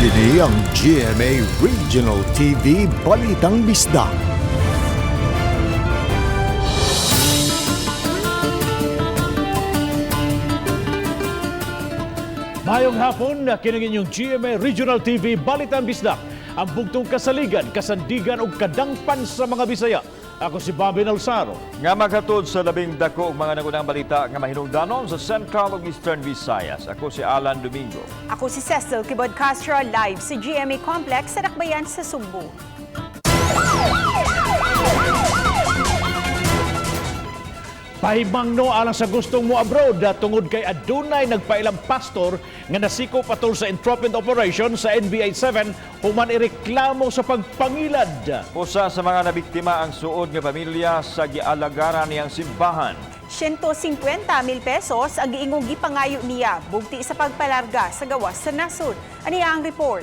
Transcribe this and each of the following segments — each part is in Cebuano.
Kini ang GMA Regional TV Balitang Bisdak. Mayong hapon, kining inyong GMA Regional TV Balitang Bisdak. Ang bugtong kasaligan, kasandigan ug kadangpan sa mga Bisaya. Ako si Bobby Nalsaro. Nga maghatod sa labing dako og mga nangunang balita nga mahinungdanon sa Central ug Eastern Visayas. Ako si Alan Domingo. Ako si Cecil Kibod Castro, live sa GMA Complex sa Dakbayan sa Sugbo. Pahimangno alang sa gustong mo abroad tungod kay adunay nagpailang pastor nga nasiko patol sa entrapment operation sa NBI 7 human ireklamo sa pagpangilad. Usa sa mga nabiktima ang suod nga pamilya sa gialagaran niyang simbahan. 150 mil pesos ang giingong gipangayo niya bugti sa pagpalarga sa gawas sa nasod. Aniya ang report.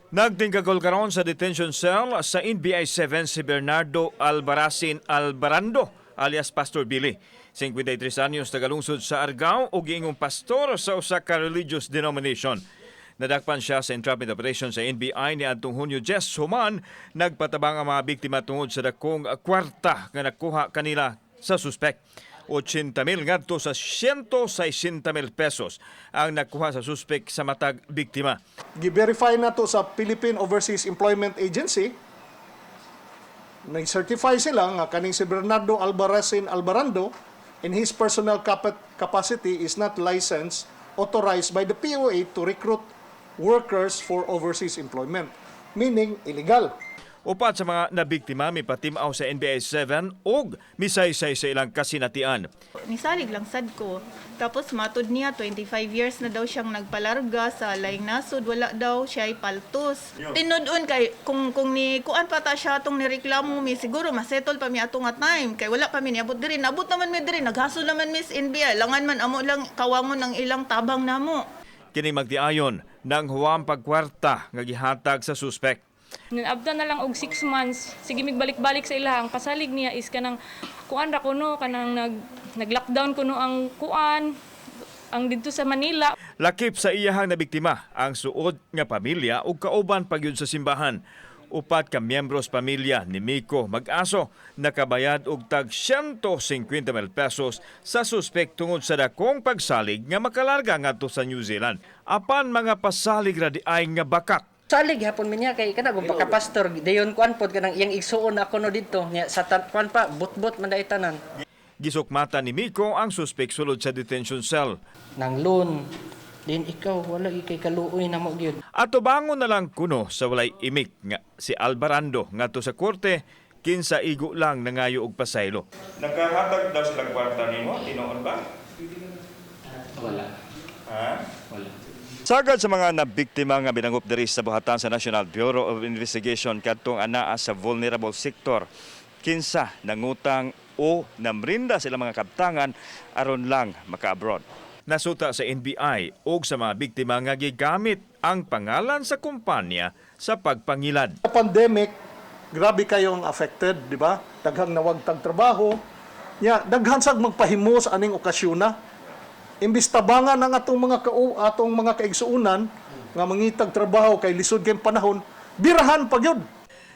Nagtingkagol karon sa detention cell sa NBI 7 si Bernardo Albaracin Albarando alias Pastor Billy. 53 anyos, tagalungsod sa Argao ug giingong pastor sa usa ka religious denomination. Nadakpan siya sa entrapment operation sa NBI ni adtong Hunyo 10 human nagpatabang ang mga biktima tungod sa dakong kwarta nga nakuha kanila sa suspect. 80 mil ngadto sa 160 mil pesos ang nakuha sa suspect sa matag biktima. Gi-verify na to sa Philippine Overseas Employment Agency. Nag-certify sila nga kaning si Bernardo Albarracin Albarando in his personal capacity is not licensed, authorized by the POA to recruit workers for overseas employment, meaning illegal. Upat sa mga nabiktima mipatimaw sa NBI 7 ug misaysay sa ilang kasinatian. Nisalig lang sad ko. Tapos matod niya, 25 years na daw siyang nagpalarga sa laing nasod, wala daw siya ay paltos. Tinudon kay kung ni kuan pa ta siya atong nireklamo mi, siguro masettle pa mi ato nga time kay wala pa mi niabot diri. Nabot naman mi diri, naghasol naman mi sa NBI. Langan man amo lang kawangon ang ilang tabang namo. Kini magdiayon ng huwam pagkwarta nga gihatag sa suspect. Abda na lang og 6 months, sige migbalik-balik sa ilaha. Ang pasalig niya is kanang kuan ra kuno, kanang nag-lockdown kuno ang kuan ang didto sa Manila. Lakip sa iyahang nabiktima ang suod nga pamilya ug kauban pagyud sa simbahan. Upat ka miyembros pamilya ni Miko mag-aso nakabayad og tag 150 mil pesos sa suspek tungod sa dakong pagsalig nga makalarga ngadto sa New Zealand. Apan mga pasalig ra di ay nga bakak. Salig hapon mi niya kay kana kung pagka-pastor dayon kuan pod kanang iyang igsuon ako no didto niya sa kuan pa butbot man dai tanan. Gisukmata ni Miko ang suspek sulod sa detention cell. Nang loan din ikaw wala gyud kay kaluoy namo gyud. Ato bangon na lang kuno sa walay imik nga si Albarando ngadto sa korte kinsa igo lang nangayo og pasaylo. Nakahatag daw silang kwarta nimo, tinuod ba? Wala. Ha? Wala. Sagad sa mga nabiktima nga binangup diri sa buhatan sa National Bureau of Investigation kadtong anaa sa vulnerable sector, kinsa nangutang o namrinda sila mga kaptangan aron lang maka-abroad. Nasuta sa NBI og sa mga biktima nga gigamit ang pangalan sa kumpanya sa pagpangilad. Sa pandemic, grabe kayong affected, di ba? Daghang nawagtag trabaho. Nya, daghan sag magpahimo sa aning okasyon na. Imbis tabangan ang atong mga kaigsuonan nga mangitag trabaho kay lisod kay panahon, birahan pa gyud.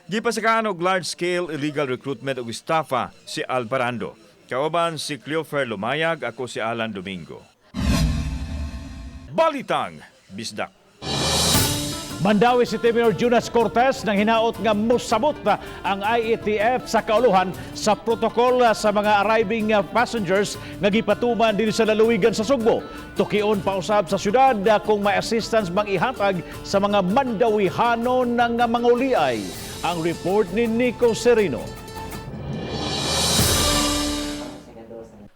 Gipasakaan og large-scale illegal recruitment og estafa si Alvarando. Kauban si Cleofer Lumayag, ako si Alan Domingo. Balitang Bisdak. Mandawi City Mayor Jonas Cortes nang hinaot nga mosabot ang IATF sa kauluhan sa protocol sa mga arriving passengers nga gipatuman dinhi sa lalawigan sa Sugbo. Tukion pausab sa syudad kung may assistance bang ihatag sa mga Mandawihanon ng manguliay. Ang report ni Nico Serino.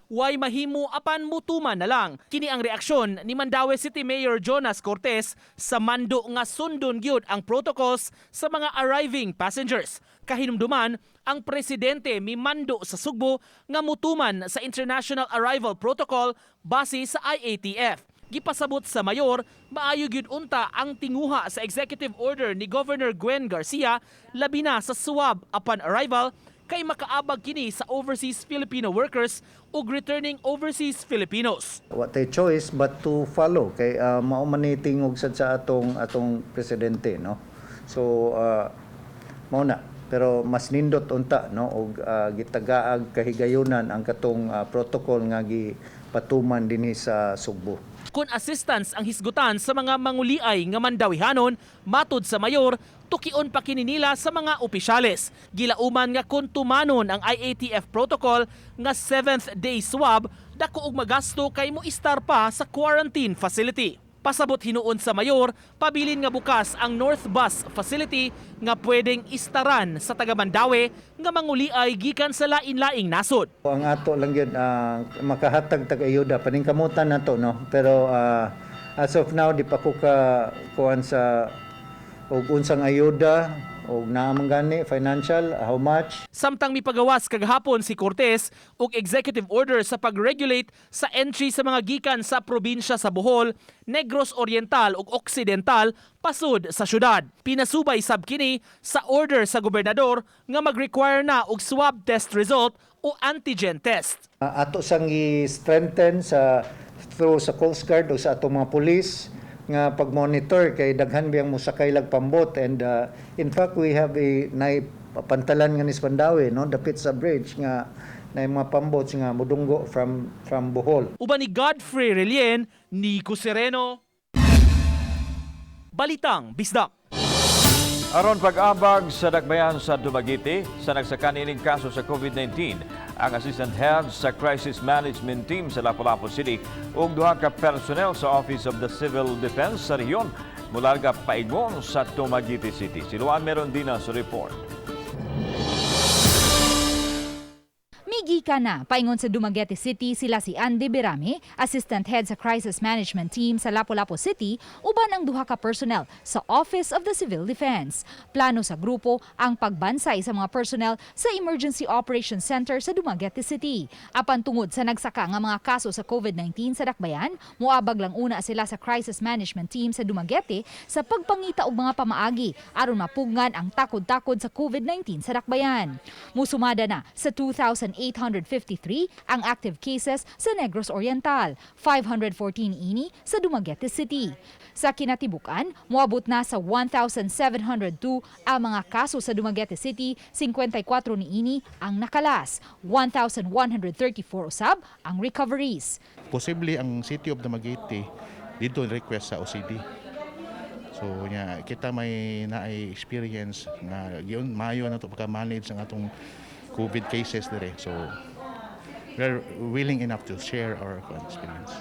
Way mahimo apan mutuman na lang. Kini ang reaksyon ni Mandaue City Mayor Jonas Cortes sa mando nga sundon gyud ang protocols sa mga arriving passengers. Kahinumduman, ang presidente mimando sa Sugbo nga mutuman sa International Arrival Protocol base sa IATF. Gipasabot sa mayor, maayo gyud unta ang tinguha sa executive order ni Governor Gwen Garcia, labi na sa swab upon arrival, kay makaabag kini sa overseas Filipino workers ug returning overseas Filipinos. Wa tay choice but to follow kay mao man ni tingog sad sa atong atong presidente, no? So mao na, pero mas nindot unta, no, og gitagaag kahigayunan ang katong protocol nga gipatuman dinhi sa Sugbo. Kung assistance ang hisgutan sa mga manguliay nga Mandawihanon, matod sa mayor, tukion pa kini nila sa mga opisyales. Gilauman nga kung tumanon ang IATF protocol nga 7th day swab, dako og magasto kay mo istar pa sa quarantine facility. Pasabot hinuon sa mayor, pabilin nga bukas ang North Bus facility nga pwedeng istaran sa taga Mandaue nga manguliay gikan sa lain-laing nasod. Ang ato lang yun, makahatag tag ayuda, paningkamutan nato, no? Pero as of now, di pa ko ka kuan sa og unsang ayuda og naa man gani financial, how much. Samtang mipagawas kagahapon si Cortes og executive order sa pag-regulate sa entry sa mga gikan sa probinsya sa Bohol, Negros Oriental ug Occidental pasud sa syudad. Pinasubay sab kini sa order sa gobernador nga mag-require na og swab test result o antigen test. Ato sang i-strengthen sa through sa Coast Guard o sa atong mga police nga pag-monitor kay daghan biyang mosakay lag pambot and in fact we have a nay pantalan nga ni Mandaue, no, dapit sa bridge nga nay mga pambot nga mudunggo from Bohol. Uban ni Godfrey Relien, Nico Sereno. Balitang Bisdak. Aron pag-abag sa dakbayan sa Dumaguete sa nagsaka niining kaso sa COVID-19, ang assistant head sa Crisis Management Team sa Lapu-Lapu City ug duha ka personnel sa Office of the Civil Defense sa rehiyon mularga paingon sa Dumaguete City. Si Luan Merondina sa report. Migika na paingon sa Dumaguete City sila si Andy Berame, Assistant Head sa Crisis Management Team sa Lapu-Lapu City, uban ang duha ka personnel sa Office of the Civil Defense. Plano sa grupo ang pagbansay sa mga personnel sa Emergency Operations Center sa Dumaguete City. Apan tungod sa nagsaka nga mga kaso sa COVID-19 sa Dakbayan, muabag lang una sila sa Crisis Management Team sa Dumaguete sa pagpangita og mga pamaagi aron mapugngan ang takod-takod sa COVID-19 sa Dakbayan. Musumada na sa 2,853 ang active cases sa Negros Oriental, 514 ini sa Dumaguete City. Sa kinatibukan, moabot na sa 1,702 ang mga kaso sa Dumaguete City, 54 niini ang nakalas, 1,134 usab ang recoveries. Posible ang City of Dumaguete dito request sa OCD. So nya kita may naay experience nga giun maayo na to pagka-manage ang atong COVID cases dire. So we are willing enough to share our experience.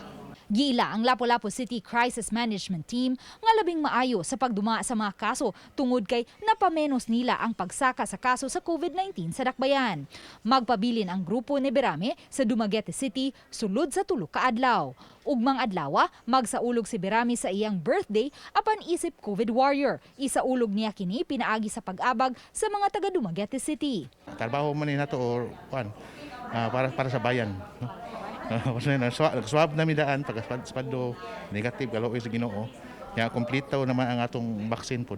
Giila ang Lapu-Lapu City Crisis Management Team nga labing maayo sa pagduma sa mga kaso tungod kay napamenos nila ang pagsaka sa kaso sa COVID-19 sa Dakbayan. Magpabilin ang grupo ni Berame sa Dumaguete City sulod sa 3 ka adlaw. Ugmang adlawa, magsaulog si Berame sa iyang birthday apan isip COVID warrior. Isaulog niya kini pinaagi sa pag-abag sa mga taga Dumaguete City. Trabaho man ni nato or kuan para para sa bayan, no? Swab na mi daan pag spado negative, kaluoy sa Ginoo. Nya kompleto naman ang atong vaccine pod.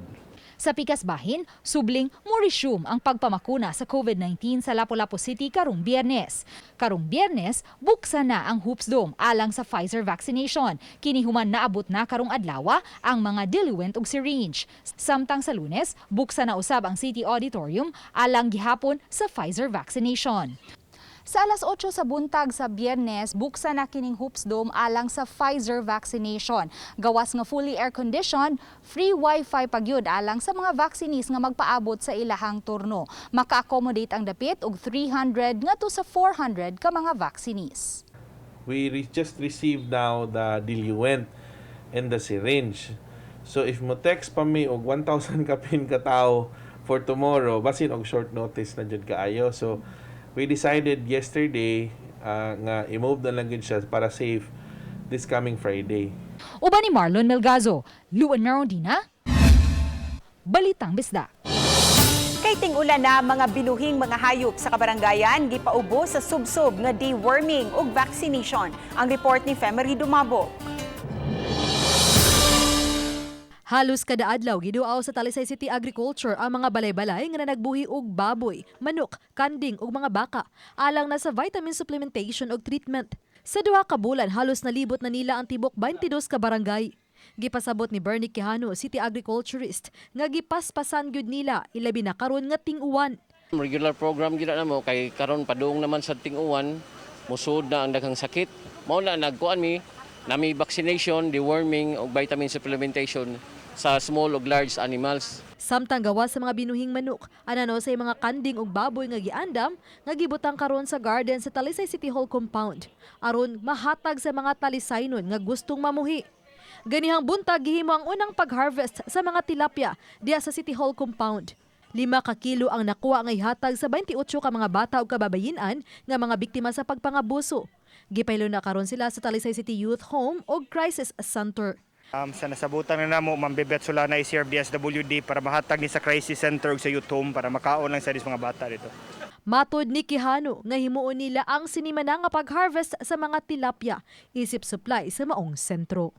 Sa pikas bahin, subling mo-resume ang pagpamakuna sa COVID-19 sa Lapu-Lapu City karong Biyernes. Karong Biyernes, buksan na ang Hoops Dome alang sa Pfizer vaccination. Kini human naabot na karong adlawa ang mga diluent ug syringe. Samtang sa Lunes, buksan na usab ang City Auditorium alang gihapon sa Pfizer vaccination. Sa alas 8 sa buntag sa Biyernes, buksan na kining Hoops Dome alang sa Pfizer vaccination. Gawas nga fully air-conditioned, free wifi pagyud alang sa mga vaccinees nga magpaabot sa ilahang turno. Maka-accommodate ang dapit og 300 ngadto sa 400 ka mga vaccinees. We just received now the diluent and the syringe. So if mo text pa mi og 1,000 kapin ka tao for tomorrow, basin og short notice na jud kaayo. So we decided yesterday nga i-move na lang gyud siya para safe this coming Friday. Uban ni Marlon Melgazo, Luan Merondina, Balitang Bisdak. Kay ting-ulan na, mga binuhing mga hayop sa kabarangayan gipaubo sa subsob nga deworming ug vaccination. Ang report ni Femery Dumabo. Halos kada adlaw giduaw sa Talisay City Agriculture ang mga balay-balay nga nanagbuhi og baboy, manok, kanding ug mga baka alang na sa vitamin supplementation ug treatment. Sa 2 ka bulan, halos nalibot na nila ang tibok 22 ka barangay. Gipasabot ni Bernie Quijano, City Agriculturist, nga gipaspasan gyud nila ilabi na karon nga ting-uwan. Regular program gyud na mo kay karon padung naman sa ting-uwan, musud na ang daghang sakit. Mao na nagkuan mi, nami vaccination, deworming ug vitamin supplementation sa small ug large animals. Samtang gawas sa mga binuhing manok, anano sa mga kanding ug baboy nga giandam nga gibutang karon sa garden sa Talisay City Hall compound aron mahatag sa mga Talisaynon nga gustong mamuhi. Ganihang buntag, gihimo ang unang pag-harvest sa mga tilapia diya sa City Hall compound. 5 ka kilo ang nakuha nga ihatag sa 28 ka mga bata ug kababayen-an nga mga biktima sa pagpangabuso. Gipaylo na karon sila sa Talisay City Youth Home ug Crisis Center. Sa nasabutan na namo, Ma'am Bebet Solana, CRBSWD para mahatag ni sa crisis center ug sa youth home para makaon lang sa dis mga bata dito. Matod ni Quijano nga himuon nila ang sinimana nga pag-harvest sa mga tilapia isip supply sa maong sentro.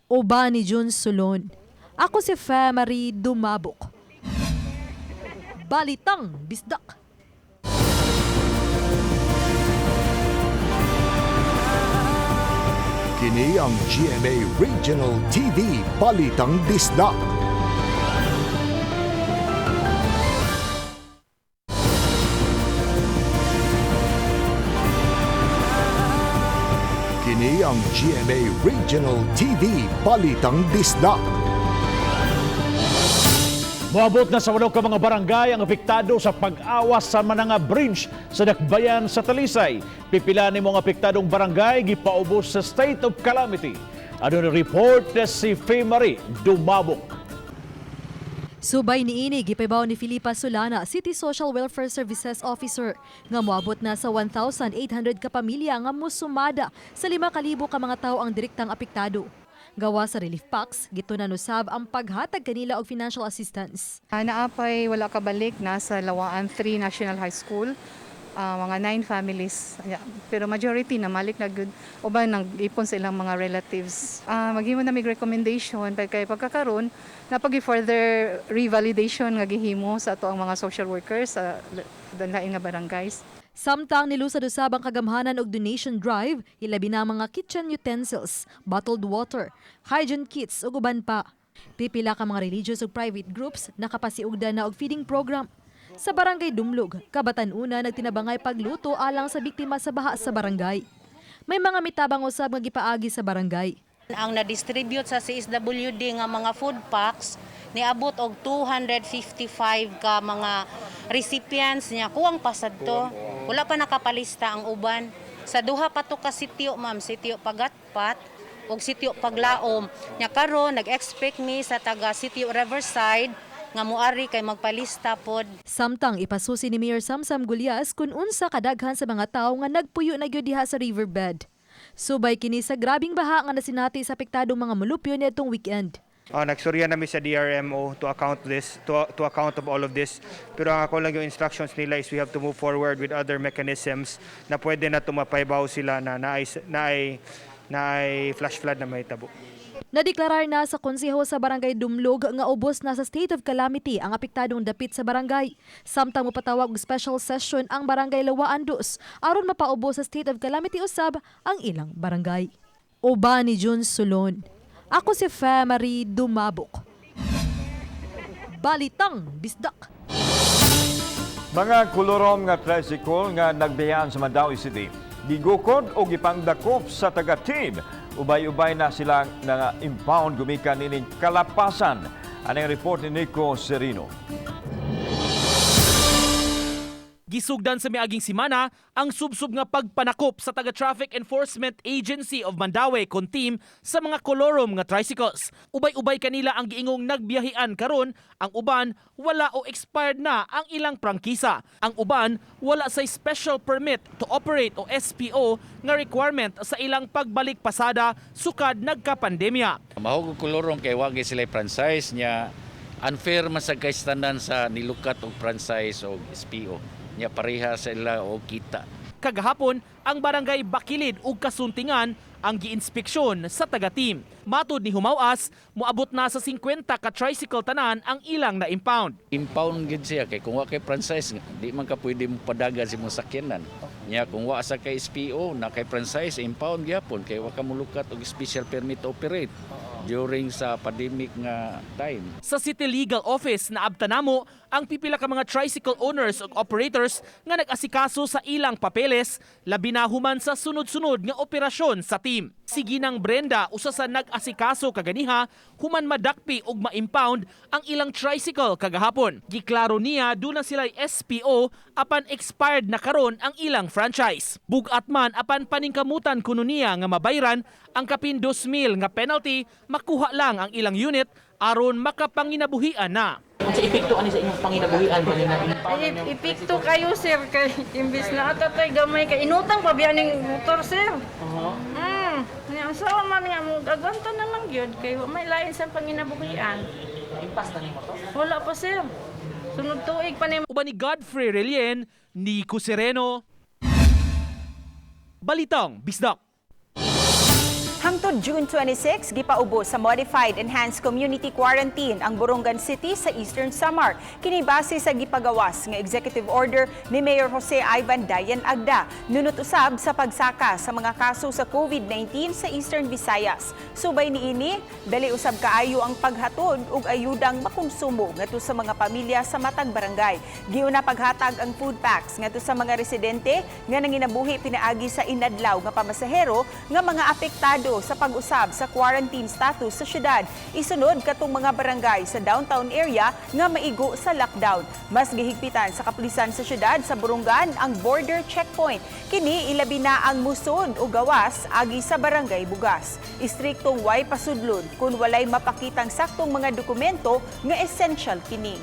Uban ni Jun Solon. Ako si Marie Dumabok. Balitang Bisdak. Kini ang GMA Regional TV Balitang Bisdak. Kini ang GMA Regional TV Balitang Bisdak. Moabot na sa 8 ka mga barangay ang apektado sa pag-awas sa Mananga Bridge sa Dakbayan sa Talisay. Pipila ni mga apektadong barangay gipaubos sa state of calamity. Ano ni report na si Faye Marie Dumabok. Subay niini, gipahibaw ni Filipa Solana, City Social Welfare Services Officer, nga moabot na sa 1,800 ka pamilya nga musumada sa 5,000 ka mga tawo ang direktang apektado. Gawas sa relief packs, gitunan usab ang paghatag kanila og financial assistance. Naapay wala kabalik nasa Lawaan 3 National High School. Mga nine families. Yeah. Pero majority na malik na gud uban nang ipon sa ilang mga relatives. Maghimo na mig recommendation kay pagkakaron na pag further revalidation nga gihimo sa ato ang mga social workers sa lain nga barangays. Samtang nilusad usab ang kagamhanan og donation drive, ilabi na ang mga kitchen utensils, bottled water, hygiene kits ug uban pa. Pipila ka mga religious ug private groups nakapasiugda na og feeding program. Sa Barangay Dumlog, kabatan-una nagtinabangay pagluto alang sa biktima sa baha sa barangay. May mga mitabang usab nga gipaagi sa barangay. Ang na-distribute sa CSWD nga mga food packs niabot og 255 ka mga recipients niya. Kuwang pasad to. Wala pa nakapalista ang uban. Sa duha pa to ka sitio, ma'am, Sitio Pagatpat ug Sitio Paglaom. Nya karon nag-expect mi sa taga Sitio Riverside nga muari kay magpalista pod. Samtang ipasusi ni Mayor Samsam Gullas kung unsa kadaghan sa mga tawo nga nagpuyo na gyud diha sa riverbed. Subay kini sa grabing baha nga nasinati sa apektadong mga mulupyo niadtong weekend. Nagsurya nami sa DRMO to account this, to account of all of this. Pero ang ako lang yung instructions nila is we have to move forward with other mechanisms na pwede na tumapaybaw sila na naay flash flood na mahitabo. Nadeklarar na sa konseho sa Barangay Dumlog nga ubos na sa state of calamity ang apektadong dapit sa barangay. Samtang mopatawag og special session ang Barangay Lawaan Dos aron mapaubos sa state of calamity usab ang ilang barangay. Uban ni Jun Solon. Ako si Marie Dumabok. Balitang Bisdak. Mga kolorom nga tricycle nga nagbiyahan sa Mandaue City, gigukod o gipangdakop sa taga-team. Ubay-ubay na silang na impound gumikan nining kalapasan. Anong report ni Nico Serino? Gisugdan sa miaging simana ang subsub nga pagpanakop sa taga Traffic Enforcement Agency of Mandaue kon team sa mga kolorom nga tricycles. Ubay-ubay kanila ang giingong nagbiyahian karon, ang uban wala o expired na ang ilang prangkisa. Ang uban wala sa special permit to operate o SPO nga requirement sa ilang pagbalik pasada sukad nagkapandemya. Mahog kolorom kay wa gyud sila franchise nya, unfair man sa kay standard sa nilukat og franchise og SPO nya, pareha sa ila og kita. Kagahapon, ang barangay Bakilid ug Kasuntingan ang giinspeksyon sa taga-team. Matod ni Humawas, moabot na sa 50 ka tricycle tanan ang ilang na-impound. Impound gid siya kay kung wa kay franchise, di man ka pwede mo padagan sa imong sakyanan. Nya kung wa sa kay SPO na kay franchise, impound gyapon kay wa ka mulukat og special permit to operate during sa pandemic nga time. Sa City Legal Office, naabta namo ang pipila ka mga tricycle owners ug operators nga nag-asikaso sa ilang papeles, labi na human sa sunod-sunod nga operasyon sa team. Si Ginang Brenda, usa sa nag-asikaso kaganiha human madakpi ug ma-impound ang ilang tricycle kagahapon. Giklaro niya duna sila'y SPO apan expired na karon ang ilang franchise. Bugat man apan paningkamutan kuno niya nga mabayran ang kapin 2,000 nga penalty, makuha lang ang ilang unit aron makapanginabuhian na. Unsa epekto ani sa inyong panginabuhian kanina? Ay, epekto kayo sir kay imbis na atatay gamay kay inutang pa biya ning motor, sir. Nya sa man nga mo agwanta na lang gyud kay wa may lain sa panginabuhian. Impas na nimo to? Wala pa, sir. Sunod tuig pa ni. Uban ni Godfrey Relien, Nico Sereno. Balitang Bisdak. Hangtod June 26, gipaubos sa Modified Enhanced Community Quarantine ang Borongan City sa Eastern Samar. Kini base sa gipagawas nga executive order ni Mayor Jose Ivan Dayan Agda. Nunot usab sa pagsaka sa mga kaso sa COVID-19 sa Eastern Visayas. Subay niini, dali usab kaayo ang paghatod og ayudang makonsumo ngadto sa mga pamilya sa matag barangay. Giuna paghatag ang food packs ngadto sa mga residente nga nanginabuhi pinaagi sa inadlaw nga pamasahero nga mga apektado sa pag-usab sa quarantine status sa syudad. Isunod katong mga barangay sa downtown area nga maigo sa lockdown. Mas gihigpitan sa kapulisan sa syudad sa Borongan ang border checkpoint. Kini ilabi na ang musod o gawas agi sa barangay Bugas. Istriktong way pasudlon kung walay mapakitang saktong mga dokumento nga essential kini.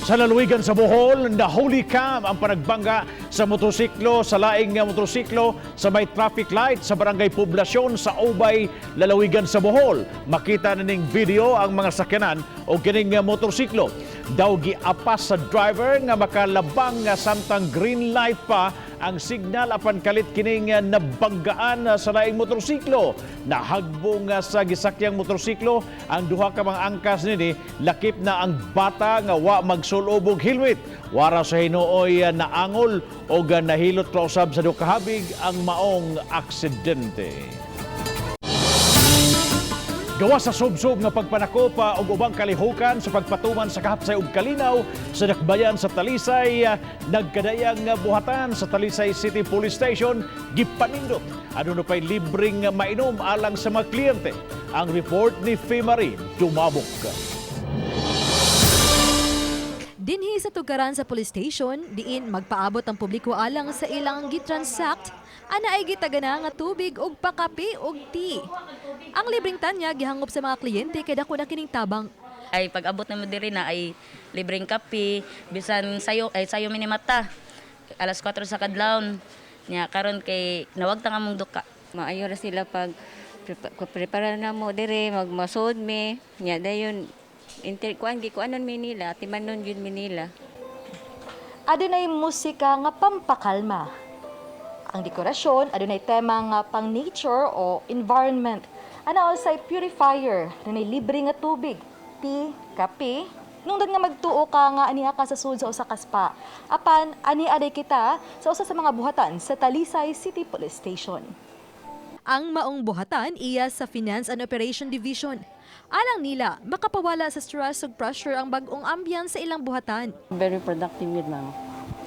Sa lalawigan sa Bohol, nahuli cam ang panagbangga sa motorsiklo sa laing nga motorsiklo sa may traffic light sa barangay Poblasyon sa Ubay, lalawigan sa Bohol. Makita na ning video ang mga sakyanan o kining nga motorsiklo. Daw giapas sa driver nga makalabang nga samtang green light pa ang signal apan kalit kining nabanggaan sa laing motorsiklo. Nahagbong sa gisakyang motorsiklo ang duha ka mga angkas nini, lakip na ang bata nga wa magsulob og helmet. Wara sa hinuoy naangol og nahilot ra usab sa duha ka habig ang maong aksidente. Gawas sa subsob nga pagpanakopa og ubang kalihukan sa pagpatuman sa kahapsay ug kalinaw sa dakbayan sa Talisay, nagkadayang buhatan sa Talisay City Police Station gipanindot. Aduna pay libreng mainom alang sa mga kliyente. Ang report ni Femari Dumabok. Dinhi sa tugaran sa police station, diin magpaabot ang publiko alang sa ilang gitransact, ana ay gitagana nga tubig ug pakape ug tea. Ang libreng tanya gihangop sa mga kliyente kay dako na kining tabang. Ay pag abot namo diri na ay libreng kape, bisan sayo ay sayo minimata. Alas 4 sa kadlawon. Nya karon kay nawagta nga mong duka. Maayo ra sila pag prepara na mo dire magmasod mi nya dayon inter kuan gi kuanon mi nila timanon gyud mi nila. Adunay musika nga pampakalma. Ang dekorasyon adunay tema nga pang nature o environment. Ana usay purifier, adunay libre nga tubig, tea, kape. Nungdan nga magtuo ka nga aniha ka sa sud sa usa ka spa. Apan ani aday kita sa usa sa mga buhatan sa Talisay City Police Station. Ang maong buhatan iya sa Finance and Operation Division. Alang nila, makapawala sa stress ug pressure ang bag-ong ambience sa ilang buhatan. Very productive yun, ma'am.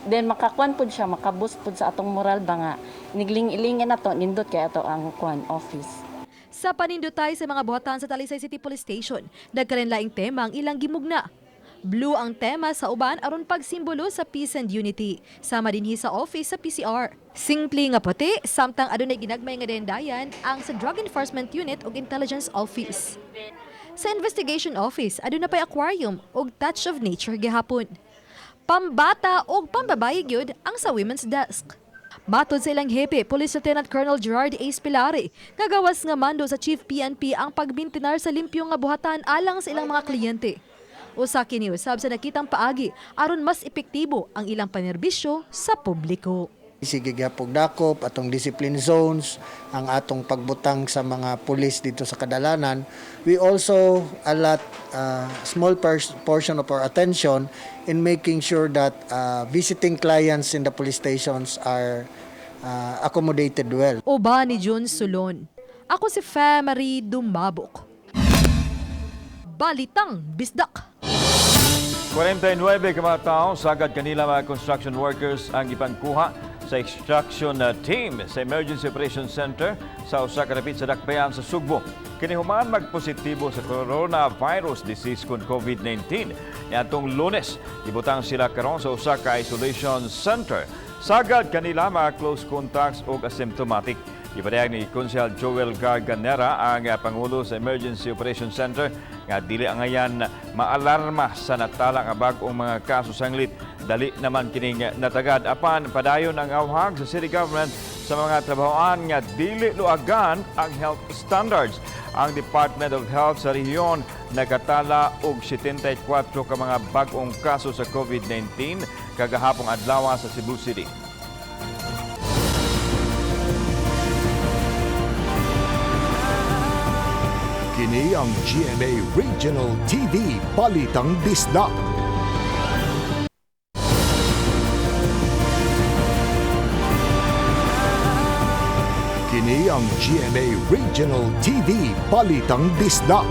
Then makakuan pud siya, makaboost pud sa atong moral ba nga. Nigling-ilingin na to, nindot kay ato ang kuan office. Sa panindotay sa mga buhatan sa Talisay City Police Station, nagkarinlaing tema ang ilang gimugna. Blue ang tema sa uban aron pagsimbolo sa peace and unity. Sama dinhi sa office sa PCR. Simple nga puti, samtang adunay ginagmay nga dayandayan ang sa Drug Enforcement Unit ug Intelligence Office. Sa Investigation Office, aduna pay aquarium ug touch of nature gihapon. Pambata ug pambabayi gyud ang sa women's desk. Matod sa ilang hepe, Police Lieutenant Colonel Gerard A. Spilari, nga gawas nga mando sa Chief PNP ang pagbintinar sa limpyo nga buhatan alang sa ilang mga kliyente. Usa kini usab sa nakitang paagi aron mas epektibo ang ilang panerbisyo sa publiko. Sige gyapon dakop atong discipline zones, ang atong pagbutang sa mga pulis dito sa kadalanan. We also allot small portion of our attention in making sure that visiting clients in the police stations are accommodated well. Uban ni Jun Sulon. Ako si Fe Marie Dumabok. Balitang Bisdak. 49 ka mga tao sagad kanila mga construction workers ang ipangkuha sa extraction na team sa Emergency Operations Center sa usa ka dapit sa Dakbayan sa Sugbo. Kini human magpositibo sa coronavirus disease kon COVID-19. Niadtong Lunes, ibutang sila karon sa usa ka isolation center. Sagad kanila mga close contacts ug asymptomatic. Ipadayag ni Konsehal Joel Garganera, ang Pangulo sa Emergency Operations Center, nga dili angayan maalarma sa natala nga bag-ong mga kaso sanglit dali naman kining natagad, apan padayon ang awhag sa city government sa mga trabahoan nga dili luagan ang health standards. Ang Department of Health sa rehiyon nakatala og 74 ka mga bag-ong kaso sa COVID-19 kagahapong adlaw sa Cebu City. Kini ang GMA Regional TV Balitang Bisdak. Kini ang GMA Regional TV Balitang Bisdak.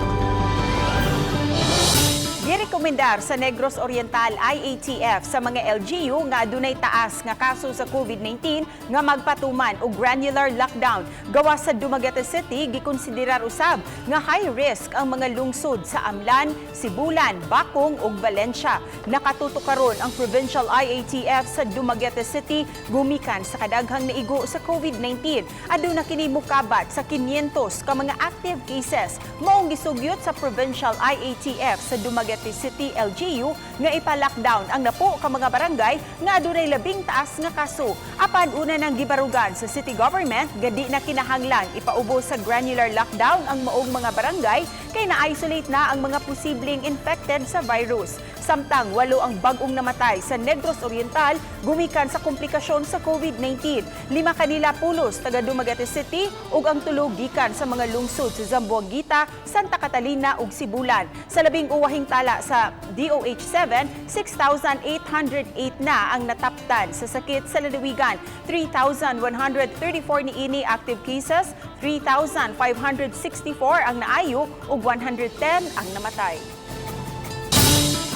Girekomendar sa Negros Oriental IATF sa mga LGU nga adunay taas nga kaso sa COVID-19 nga magpatuman og granular lockdown. Gawas sa Dumaguete City, gikonsiderar usab nga high risk ang mga lungsod sa Amlan, Sibulan, Bacong ug Valencia. Nakatutok karon ang Provincial IATF sa Dumaguete City gumikan sa kadaghang naigo sa COVID-19. Aduna kini mukabat sa 500 ka mga active cases. Maong gisugyot sa Provincial IATF sa Dumaguete City LGU nga ipa-lockdown ang napo ka mga barangay nga adunay labing taas nga kaso. Apan una nang gibarugan sa city government nga di na kinahanglan ipaubos sa granular lockdown ang maong mga barangay kay na-isolate na ang mga posibleng infected sa virus. Samtang 8 ang bag-ong namatay sa Negros Oriental gumikan sa komplikasyon sa COVID-19. 5 kanila pulos taga Dumaguete City ug ang 3 gikan sa mga lungsod sa Zamboanguita, Santa Catalina ug Sibulan. Sa labing uwahing tala sa DOH 7, 6,808 na ang nataptan sa sakit sa lalawigan. 3,134 niini active cases, 3,564 ang naayo ug 110 ang namatay.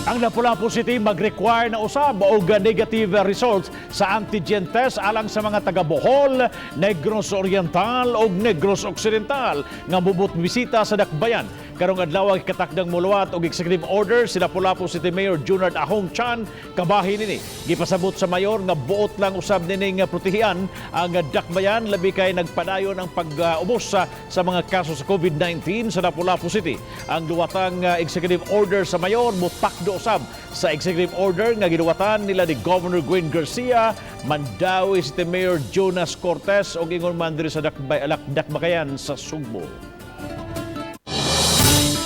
Ang Lapu-Lapu City mag-require na usab og negative results sa antigen test alang sa mga taga Bohol, Negros Oriental ug Negros Occidental nga mubot bisita sa dakbayan. Karong adlaw katakdang muluwat og executive order si Lapu-Lapu City Mayor Junard Ahong Chan kabahin nini. Gipasabot sa mayor nga buot lang usab nining protehian ang dakbayan labi kay nagpadayon ang pag-ubos sa mga kaso sa COVID-19 sa Lapu-Lapu City. Ang duwatang executive order sa mayor mutakdo usab sa executive order nga giduwatan nila ni Governor Gwen Garcia, Mandaue City Mayor Jonas Cortes ug ingon man diri sa Dakbakayan sa Sugbo.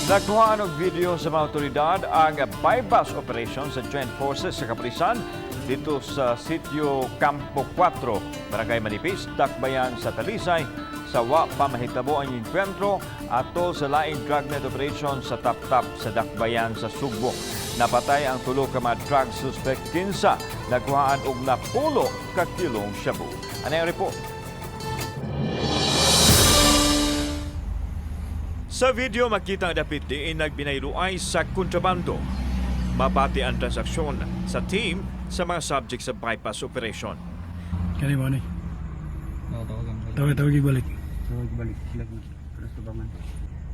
Nakuhaan og video sa mga otoridad ang bypass operation sa Joint Forces sa Kapulisan dito sa sitio Campo 4, Barangay Manipis, Dakbayan sa Talisay, sa wa pa mahitabo ang enkwentro atol sa laing dragnet operation sa Taptap sa Dakbayan sa Sugbo. Napatay ang 3 ka mga drug suspect, kinsa nakuhaan og 10 ka kilong shabu. Ano ang report? Sa video makita ang dapit diin nagbinayluay sa kontrabando. Mabati ang transaksyon sa team sa mga subject sa bypass operation. Kani mo ni. Tawag, tawag balik. Tawag balik.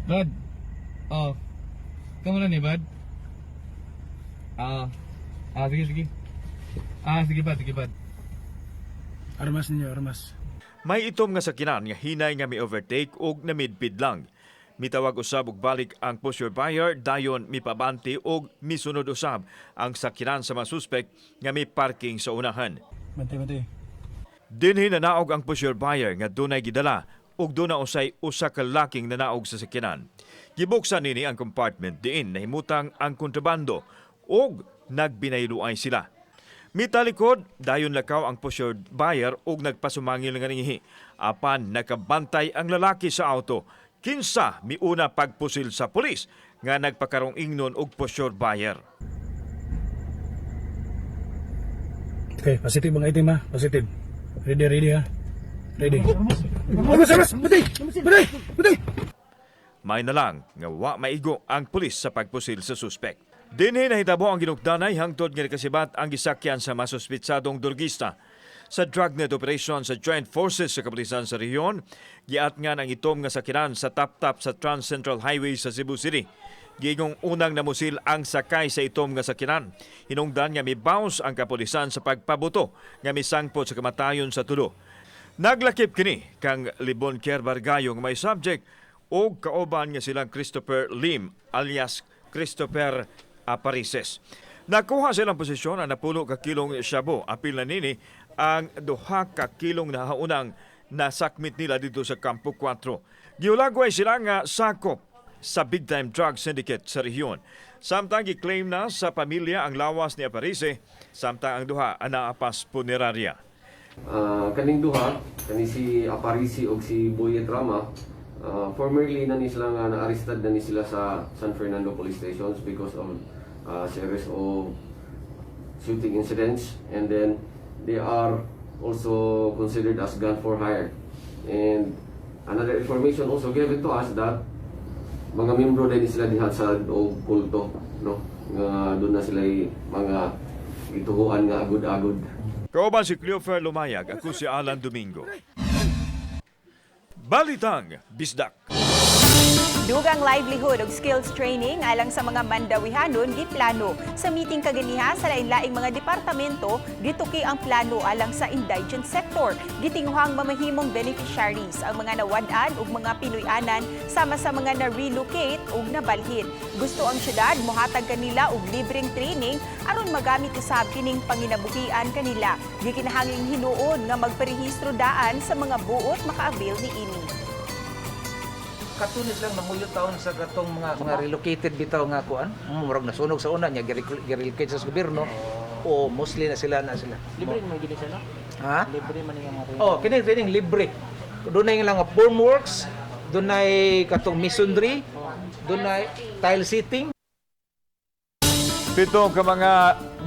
Bad. Oh. Kamu na ni Bad? Ah. Ah, sige sige. Ah, sige Bad, sige Bad. Armas ninyo, armas. May itom nga sakinan nga hinay nga mi-overtake og namidpid lang. Mitawag usab og balik ang pusher buyer, dayon mipabanti og misunod usab ang sakinan sa mga suspek nga mi parking sa unahan. Bantay, bantay. Dinhi nanaog ang pusher buyer nga dunay gidala ug duna usay usa ka laking nanaog sa sakyanan. Gibuksan nini ang compartment diin nahimutang ang kontrabando ug nagbinayluay sila. Mitalikod, dayon lakaw ang pusher buyer ug nagpasumangil nga ningihi. Apan nakabantay ang lalaki sa auto. Kinsa miuna pagpusil sa pulis nga nagpakarong ingnon og pusher buyer. Okay, positive ang item ha. Positive. Ready, ready ha. Ready. Armas, armas! Bantay! Bantay! Bantay! May na lang nga wa maigo ang pulis sa pagpusil sa suspek. Dinhi nahitabo ang ginukdanay hangtod nga nakasibat ang gisakyan sa masuspitsadong durgista. Sa dragnet operation sa Joint Forces sa kapulisan sa rehiyon, giatngan ang itom nga sakiran sa tap-tap sa Trans Central Highway sa Cebu City. Gigong unang namusil ang sakay sa itom nga sakiran. Hinungdan nga mibounce ang kapulisan sa pagpabuto nga misangpot sa kamatayon sa tulo. Naglakip kini kang Libon Kier Bargayo nga may subject og kauban nga silang Christopher Lim alias Christopher Aparices. Nakuha silang posisyon ang 10 ka kilong shabu. Apil na nini ang 2 ka kilong nahaunang nasakmit nila dito sa Campo 4. Giulagway sila nga sakop sa big time drug syndicate sa rehiyon. Samtang gi-claim na sa pamilya ang lawas ni Aparice, samtang ang duha anaapas punerarya. Kaning duha, kani si Aparisi og si Boyet Rama, formerly na ni sila nga na-arrested na ni sila sa San Fernando Police Stations because of series of shooting incidents, and then they are also considered as gun for hire. And another information also given to us that mga membro din sila diha sa og kulto, no, nga doon na sila mga gituhuan nga agud-agud. Kauban si Cleofer Lumayag, ako si Alan Domingo. Balitang Bisdak. Dugang livelihood ug skills training alang sa mga Mandawihanon giplano. Sa meeting kaganiha sa lain-laing mga departamento, gituki ang plano alang sa indigent sector. Gitinguhang mamahimong beneficiaries ang mga nawad-an ug mga Pinoy-anan sama sa mga na-relocate ug nabalhin. Gusto ang syudad mohatag kanila og libreng training aron magamit usab kining panginabuhian kanila. Gikinahanglang hinuon nga magparehistro daan sa mga buot maka-avail niini. Katunis lang nanguyo taon sa katong mga relocated bitaw nga kuan, murag nasunog sa una niya gi-relocate sa gobyerno o mostly na sila na sila. Libre man gini sila? Ha? Libre man nga mga Oh, kini training libre. Dunay lang nga formworks, dunay katong masonry, dunay tile sitting. 7 ka mga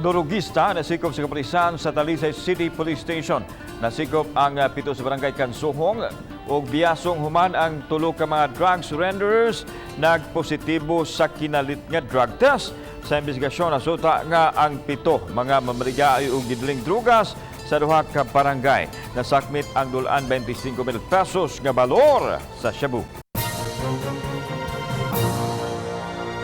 durugista nasikop sa kapulisan sa Talisay City Police Station. Nasikop ang 7 sa barangay Kansuhong ug biyasong human ang 3 ka mga drug surrenderers nagpositibo sa kinalit nga drug test. Sa investigasyon nasuta nga ang 7 mga mamaligay og gidling drugas sa duha ka barangay. Nasakmit ang dulaan 25,000 pesos nga balor sa shabu.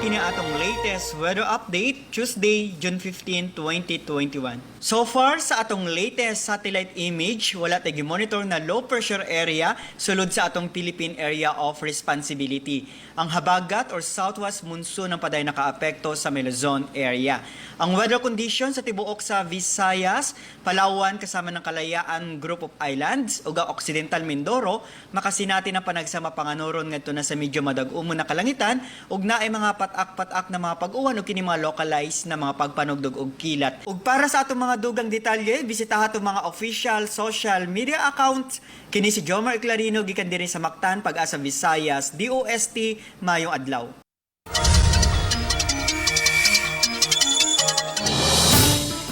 Kini atong latest weather update Tuesday, June 15, 2021. So far sa atong latest satellite image, wala tay monitor na low pressure area sulod sa atong Philippine Area of Responsibility. Ang habagat or southwest monsoon ang paday nakaapekto sa Luzon area. Ang weather condition sa tibuok sa Visayas, Palawan kasama ng Kalayaan Group of Islands ug ang Occidental Mindoro makasinati ng panagsama panganuron ngadto na sa medyo madag-umo na kalangitan ug naay mga patak-patak na mga pag-uwan ug kini mga localized na mga pagpanugdog og kilat. Ug para sa atong mga dugang detalye, bisitaha atong mga official social media accounts. Kini si Jomar Clarino gikan diri sa Mactan, Pag-asa Visayas, DOST, maayong adlaw.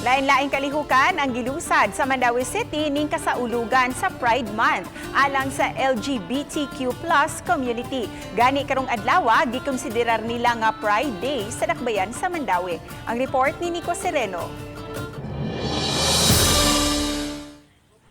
Lain-laing kalihukan ang gilusad sa Mandaue City ning kasaulugan sa Pride Month alang sa LGBTQ+ community. Gani karong adlaw gikonsiderar nila nga Pride Day sa dakbayan sa Mandaue. Ang report ni Nico Sereno.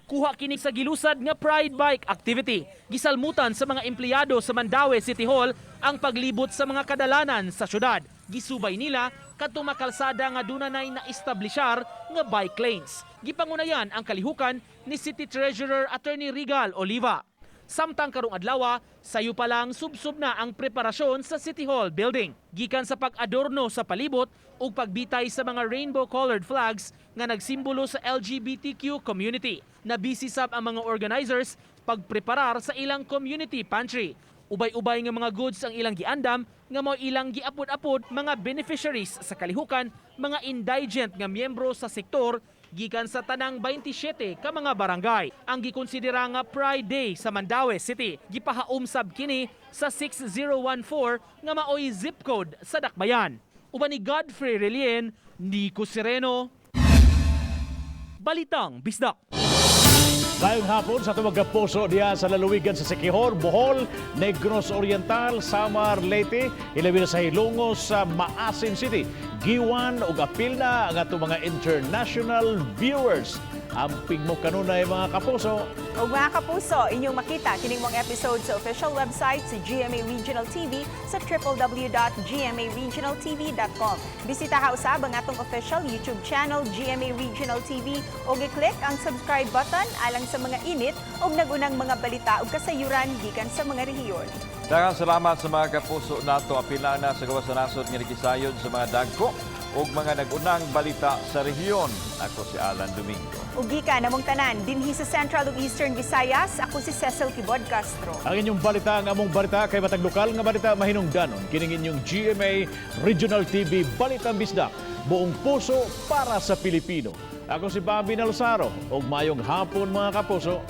Kuha kini sa gilusad nga Pride Bike activity. Gisalmutan sa mga empleyado sa Mandaue City Hall ang paglibot sa mga kadalanan sa syudad. Gisubay nila kadtong makalsada nga dunanay na-establishar nga bike lanes. Gipangunayan ang kalihukan ni City Treasurer Attorney Regal Oliva. Samtang karong adlaw, sayo pa lang subsob na ang preparasyon sa City Hall building. Gikan sa pag-adorno sa palibot ug pagbitay sa mga rainbow-colored flags nga nagsimbolo sa LGBTQ community. Nabisi sab ang mga organizers pagpreparar sa ilang community pantry. Ubay-ubay nga mga goods ang ilang giandam nga mao ilang giapod-apod mga beneficiaries sa kalihukan, mga indigent nga miyembro sa sektor gikan sa tanang 27 ka mga barangay. Ang gikonsidera nga Pride Day sa Mandaue City, gipahaom sab kini sa 6014 nga maoy zip code sa Dakbayan. Uban ni Godfrey Relien, Nico Sereno, Balitang Bisdak. Ngayong hapon sa atong puso diha sa lalawigan sa Siquijor, Bohol, Negros Oriental, Samar, Leyte, hilabi na sa Hilongos sa Maasin City. Giwan og apil na ang atong mga international viewers. Amping mo kanunay, mga kapuso. Ug mga kapuso, inyong makita kining mga episode sa official website sa GMA Regional TV sa www.gmaregionaltv.com. Bisitaha usab ang atong official YouTube channel GMA Regional TV ug i-click ang subscribe button alang sa mga init ug nagunang mga balita ug kasayuran gikan sa mga rehiyon. Daghang salamat sa mga kapuso nato, apila na sa gawas sa nasod nga nakisayod sa mga dagko ug mga nagunang balita sa rehiyon. Ako si Alan Domingo. Ug gikan namong tanan dinhi sa Central ug Eastern Visayas, ako si Cecil Kibod Castro. Ang inyong balita, ang among balita kay matag lokal nga balita mahinungdanon kining inyong GMA Regional TV Balitang Bisdak. Buong puso para sa Pilipino. Ako si Bobby Nalosaro ug maayong hapon, mga kapuso.